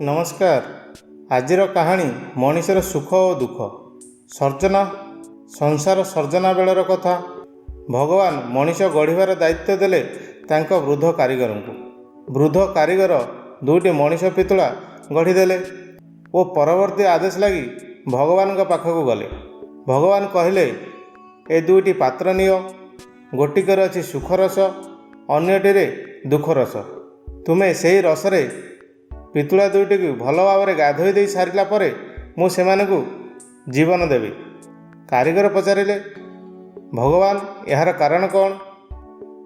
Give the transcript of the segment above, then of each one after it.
ନମସ୍କାର। ଆଜିର କାହାଣୀ ମଣିଷର ସୁଖ ଓ ଦୁଃଖ। ସର୍ଜନା ସଂସାର ସର୍ଜନା ବେଳର କଥା। ଭଗବାନ ମଣିଷ ଗଢ଼ିବାର ଦାୟିତ୍ୱ ଦେଲେ ତାଙ୍କ ବୃଦ୍ଧ କାରିଗରଙ୍କୁ। ବୃଦ୍ଧ କାରିଗର ଦୁଇଟି ମଣିଷ ପିତୁଳା ଗଢ଼ିଦେଲେ ଓ ପରବର୍ତ୍ତୀ ଆଦେଶ ଲାଗି ଭଗବାନଙ୍କ ପାଖକୁ ଗଲେ। ଭଗବାନ କହିଲେ, ଏ ଦୁଇଟି ପାତ୍ର ନିଅ। ଗୋଟିକରେ ଅଛି ସୁଖରସ, ଅନ୍ୟଟିରେ ଦୁଃଖରସ। ତୁମେ ସେହି ରସରେ ପିତୁଳା ଦୁଇଟିକୁ ଭଲ ଭାବରେ ଗାଧୋଇ ଦେଇ ସାରିଲା ପରେ ମୁଁ ସେମାନଙ୍କୁ ଜୀବନ ଦେବି। କାରିଗର ପଚାରିଲେ, ଭଗବାନ, ଏହାର କାରଣ କ'ଣ?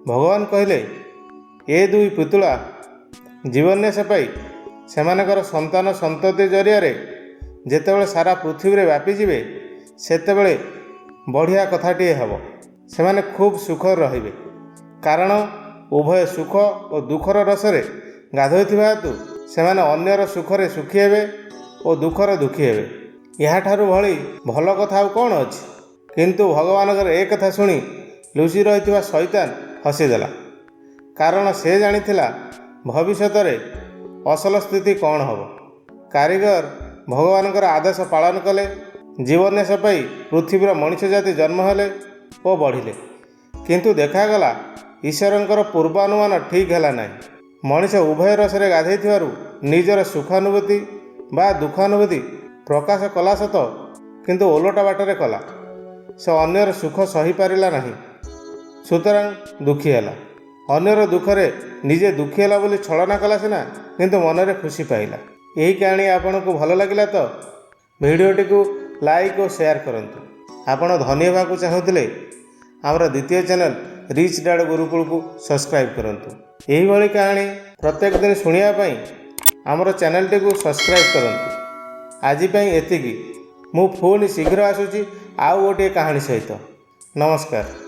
ଭଗବାନ କହିଲେ, ଏ ଦୁଇ ପିତୁଳା ଜୀବନ୍ୟାସ ପାଇ ସେମାନଙ୍କର ସନ୍ତାନ ସନ୍ତତି ଜରିଆରେ ଯେତେବେଳେ ସାରା ପୃଥିବୀରେ ବ୍ୟାପିଯିବେ, ସେତେବେଳେ ବଢ଼ିଆ କଥାଟିଏ ହେବ। ସେମାନେ ଖୁବ୍ ସୁଖରେ ରହିବେ। କାରଣ ଉଭୟ ସୁଖ ଓ ଦୁଃଖର ରସରେ ଗାଧୋଇଥିବା ହେତୁ ସେମାନେ ଅନ୍ୟର ସୁଖରେ ସୁଖୀ ହେବେ ଓ ଦୁଃଖରେ ଦୁଃଖୀ ହେବେ। ଏହାଠାରୁ ଭଳି ଭଲ କଥା ଆଉ କ'ଣ ଅଛି? କିନ୍ତୁ ଭଗବାନଙ୍କର ଏ କଥା ଶୁଣି ଲୁଚି ରହିଥିବା ଶୈତାନ ହସିଦେଲା। କାରଣ ସେ ଜାଣିଥିଲା ଭବିଷ୍ୟତରେ ଅସଲ ସ୍ଥିତି କ'ଣ ହେବ। କାରିଗର ଭଗବାନଙ୍କର ଆଦେଶ ପାଳନ କଲେ। ଜୀବନ୍ୟାସ ପାଇ ପୃଥିବୀର ମଣିଷ ଜାତି ଜନ୍ମ ହେଲେ ଓ ବଢ଼ିଲେ। କିନ୍ତୁ ଦେଖାଗଲା, ଈଶ୍ୱରଙ୍କର ପୂର୍ବାନୁମାନ ଠିକ୍ ହେଲା ନାହିଁ। ମଣିଷ ଉଭୟ ରସରେ ଗାଧୋଇଥିବାରୁ ନିଜର ସୁଖାନୁଭୂତି ବା ଦୁଃଖାନୁଭୂତି ପ୍ରକାଶ କଲା ସତ, କିନ୍ତୁ ଓଲଟା ବାଟରେ କଲା। ସେ ଅନ୍ୟର ସୁଖ ସହିପାରିଲା ନାହିଁ, ସୁତରାଂ ଦୁଃଖୀ ହେଲା। ଅନ୍ୟର ଦୁଃଖରେ ନିଜେ ଦୁଃଖୀ ହେଲା ବୋଲି ଛଳନା କଲା ସିନା, କିନ୍ତୁ ମନରେ ଖୁସି ପାଇଲା। ଏହି କାହାଣୀ ଆପଣଙ୍କୁ ଭଲ ଲାଗିଲା ତ ଭିଡ଼ିଓଟିକୁ ଲାଇକ୍ ଓ ସେୟାର କରନ୍ତୁ। ଆପଣ ଧନୀ ହେବାକୁ ଚାହୁଁଥିଲେ ଆମର ଦ୍ୱିତୀୟ ଚ୍ୟାନେଲ୍ ରିଚ୍ ଡାଡ୍ ଗୁରୁକୁଳକୁ ସବସ୍କ୍ରାଇବ୍ କରନ୍ତୁ। ଏହିଭଳି କାହାଣୀ ପ୍ରତ୍ୟେକ ଦିନ ଶୁଣିବା ପାଇଁ ଆମର ଚ୍ୟାନେଲଟିକୁ ସବସ୍କ୍ରାଇବ୍ କରନ୍ତୁ। ଆଜି ପାଇଁ ଏତିକି। ମୁଁ ପୁଣି ଶୀଘ୍ର ଆସୁଛି ଆଉ ଗୋଟିଏ କାହାଣୀ ସହିତ। ନମସ୍କାର।